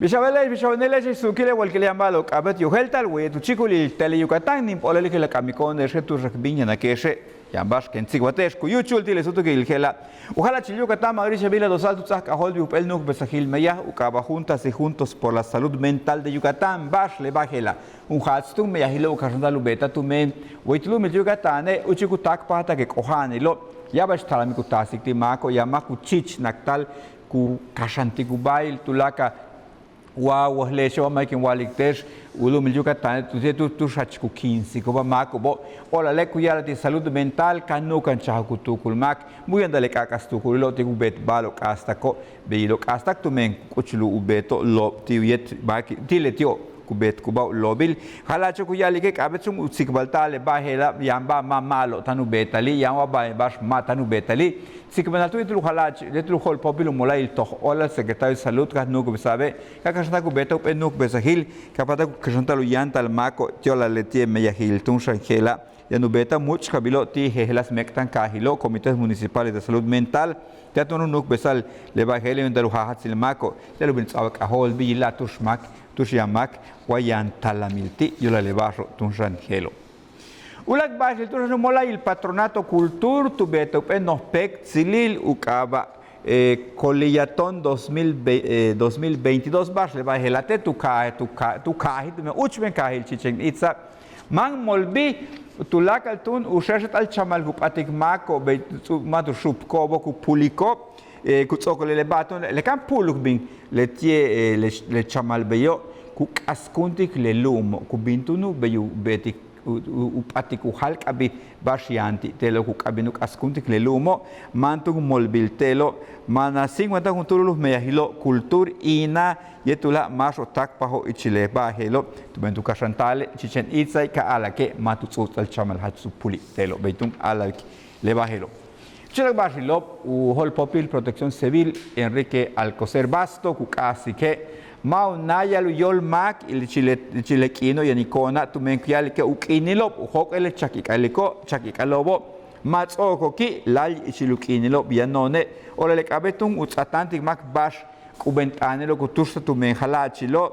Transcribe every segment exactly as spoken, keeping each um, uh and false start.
Bix a beele'ex, bix a wenele'ex, suukile' walkile' yaan ba'alo'ob k'a'abéet u yojéelta'al waye' tu chíikulil Tele Yucatán. Nin p'o'olal ikel a k'amiko'one'exe' tu'ux k bin yanake'exe'. Yaan ba'ax ken tsikbalte'ex ku yúuchul ti' le súutukil je'ela'. U jala'achil Yucatán ma'alix a bila doosa'al tu ts'áaj k'ajóoltbil jump'éel nu'ukbesajil meyaj u k'aaba' Juntas y Juntos por la Salud Mental de Yucatán. Ba'ax le ba'al je'ela'. Jun jaats túun meyajilo' u kaxanta'al u beeta'al tumen way tu lu'umil Yucatáne' úuchik u táakpajtal k k'oja'anilo'. Ya'abach talamil ku taasik ti' máako'ob, yaan máak ku chíichnak taal ku kaxantik u báail tuláakal wa wojle'exe' wa máakin wa'alik te'ex u lu'umil Yucatáne' tu tu'ux jach ku kíinsiko'oba' máako'obo'. O'olale' ku ya'ala'al ti' salud mental ka nu'ukanchajak u tuukul máak. Mu' yaan dale' k'aak'as tuukulilo'ob ti' ku beet ba'alo'ob k'aastako', beyilo' k'aastak tumen ku k'uchul u beeto'ob loob ti' u yéet máak ti' leti'ob ku beetko'oba' u loobil. Jala'acho' ku ya'alike' k'a'abéet túun u tsikbalta'al le ba'al je'ela', yaan ba'al ma' ma'alob táan u beetali', yaan wa ba'al ba'ax ma' táan u beetali'. Tsikbanal túun yéetel u jala'ach yéetel u jo'olpóopil u mola'ayil toj óolal secretario de Salud ka nu'ukbesa'abe' ka kaxanta'al ku beeta'al jump'éel nu'ukbesajil ka páajtal ku kaxanta'al u yáantal máako'ob ti' o'olal leti'e' meyajil túun xan je'ela'. Yaan u beeta'al múuch'kabilo'ob ti' jejeláas méek'tankaajilo'ob, Comités Municipales de Salud Mental, ti'al túun u nu'ukbesa'al le ba'al je'elo' yaan u jaajatsil máako'ob ti'al u bin ts'a'abal k'ajóoltbil yila'al tu'ux máak, tu'ux yaan máak wa yaan talamil ti' yo'olal le ba'axo'ob túun xan je'elo'. Uláak' ba'axil tu'ux xan u mola'ayil Patronato Cultur tu beeta'al jump'éel noj péektsilil u k'aaba' Coliyatón dos mil veintidós. Ba'ax le ba'al je'ela' te' tu kaaj tu kaaj tu kaajil tumen úuchben kaajil Chichen Itza. Máan molbil tuláakal túun u xéexa'al chamal ku p'atik máako'ob bey ma' tu xuupko'obo' ku pu'uliko'ob. Ku ts'o'okole' le ba'al túun le kan pu'uluk bin leti'e' le chamal beyo' ku k'askuntik le lu'umo', ku bin túun u bey u beetik u p'atik u jáalk'abil ba'ax yaan ti' te'elo' ku k'a'abin u k'askuntik le lu'umo'. Máan túun molbil te'elo'. Máan a cincuenta juntúul u meyajilo'ob Cultur, INAH yéetel u láak' máaxo'ob táakpajo'ob ichil le ba'al je'elo'. Tumen tu kaxanta'ale' Chichen Itza ka a'ala'ake' ma' tu ts'u'ubt'al chamal jach tu pu'ulik te'elo', bey túun a'alik le ba'al je'elo'. Uchul ba'axilo'ob u jo'olpóopil Protección Civil Enrique Alcocer Basto ku k'a'asike' ma' u náayal u yóol máak ichil le k'iino' yaniko'ona' tumen ku ya'alike' u k'iinilo'ob u jóok'el le chak'ik'aliko' chak'ik'alo'obo' ma' ts'o'okoki' láayli' ichil u k'iinilo'ob yano'one'. O'olale' k'a'abéet túun u ts'aatáantik máak ba'ax k'uben t'aanilo'ob ku túuxta'al tumen jala'achilo'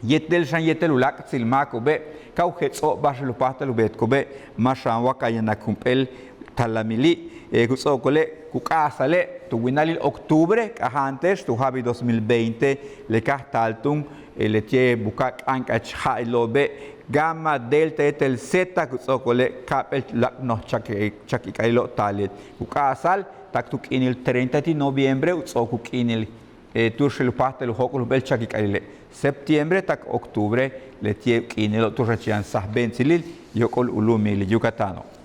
yéetel xan yéetel u láak'tsil máako'obe' ka u jets'o'ob ba'axilo' u páajtal u beetko'obe'. Ma' xan wa ka yanak jump'éel talamili'. Ku ts'o'okole' ku k'a'asale' tu winalil octubre k'aja'an te'ex tu ja'abil dos mil veinte le kajtaal túun leti'e' buka'aj k'áank'ach ja'ayilo'obe' Gamma, Delta yéetel Zeta. Ku ts'o'okole' ka'ap'éel láak' noj chak'ik'alilo'ob taalil ku k'a'asa'al tak tu k'iinil treinta ti' noviembre u ts'o'ok u k'iinil tu'ux je'el u páajtal u jóok'ol jump'éel chak'ik'alile' septiembre tak octubre. Leti'e' u k'iinilo'ob tu'ux jach yaan sajbe'entsilil yóok'ol u lu'umil Yucatáno'.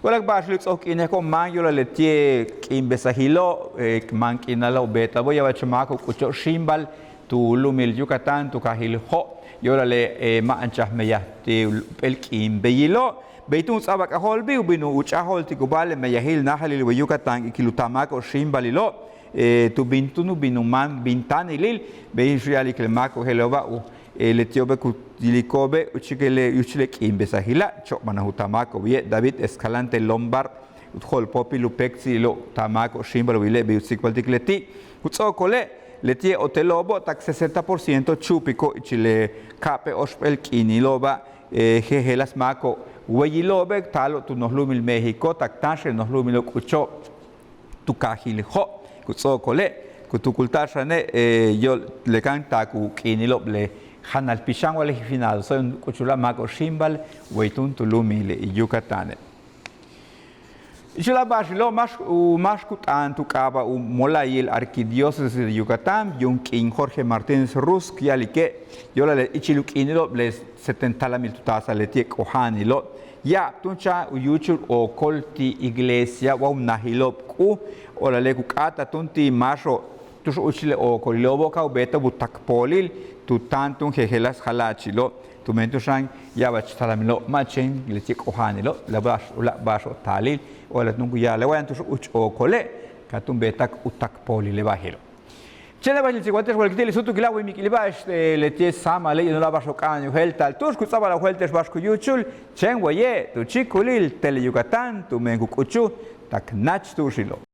Uláak' ba'axilo' ts'o'ok u k'iiniko'ob máan yo'olal leti'e' k'iinbesajilo'ob máan k'iinalo'ob beeta'albo' ya'abach máako'ob k'ucho'ob xíimbal tu lu'umil Yucatán tu kaajil Jo'. Yo'olale' ma' anchaj meyaj ti' jump'éel k'iin beyilo'. Bey túun u ts'a'abal k'ajóoltbil u bin u ch'a'ajo'oltik u ba'al le meyajil náajalil way Yucatán ikil u taal máako'ob xíimbalilo'ob. Tu bin túun u bin u máan bin táanilil bey xan u ya'alik le máako'ob je'elo'oba' u leti'obe' ku yiliko'obe' úuchik le úuchik le k'iinbesajila' cho'obanaj u taal máako'ob waye' David Escalante Lombard u jo'olpóopil u péektsililo'ob u taal máako'ob xíimbal wayile' bey u tsikbaltik leti'. Ku ts'o'okole' leti'e' hotelo'obo' tak sesenta por ciento chu'upiko'ob ichil le ka'ap'éel óoxp'éel k'iinilo'oba' jejeláas máako'ob weyilo'obe' taalo'ob tu noj lu'umil México tak táanxel noj lu'umilo'ob k'ucho'ob tu kaajil Jo'. Ku ts'o'okole' ku tukulta'al xane' yo'ol le kan taak u k'iinilo'ob le janal pixan wa le finadoso' yaan u k'uchula' máako'ob xíimbal way túun tu lu'umil Yucatáne'. Ichil a ba'axilo'ob máax u máax ku t'aan tu k'aaba' u mola'ayil Arquidiócesis de Yucatán yuum k'iin Jorge Martínez Ruz ku ya'alike' yo'olal ichil u k'iinilo'ob le seten talamil tu taasa'al leti'e' k'oja'anilo' ya'ab túun chan u yúuchul ookol ti' iglesia wa u najilo'ob k'u. O'olale' ku k'áata'al túun ti' máaxo'ob tu'ux úuchik le ookolilo'obo' ka u beeta'ob u tak poolil tu táan túun jejeláas jala'achilo'ob tumen tu'ux xan ya'abach talamilo'ob ma' chéen leti'e' k'oja'anilo' le ba'ax uláak' ba'axo'ob taalil. O'olale' túun ku ya'ala'al wa yaan tu'ux úuch ookole' ka túun beeta'ak u tak poolil le ba'al je'elo'. Chéen le ba'ax in tsikbalte'ex waliki' ti' le súutukila' way mik'il ba'ax leti'e' sáamale' yaan uláak' ba'axo'ob k'a'ana'an u yojéelta'al tu'ux ku ts'a'abal a wojéelta'ex ba'ax ku yúuchul. Chéen waye' tu chíikulil Tele Yucatán tumen ku k'uchul tak nach tu'uxilo'ob.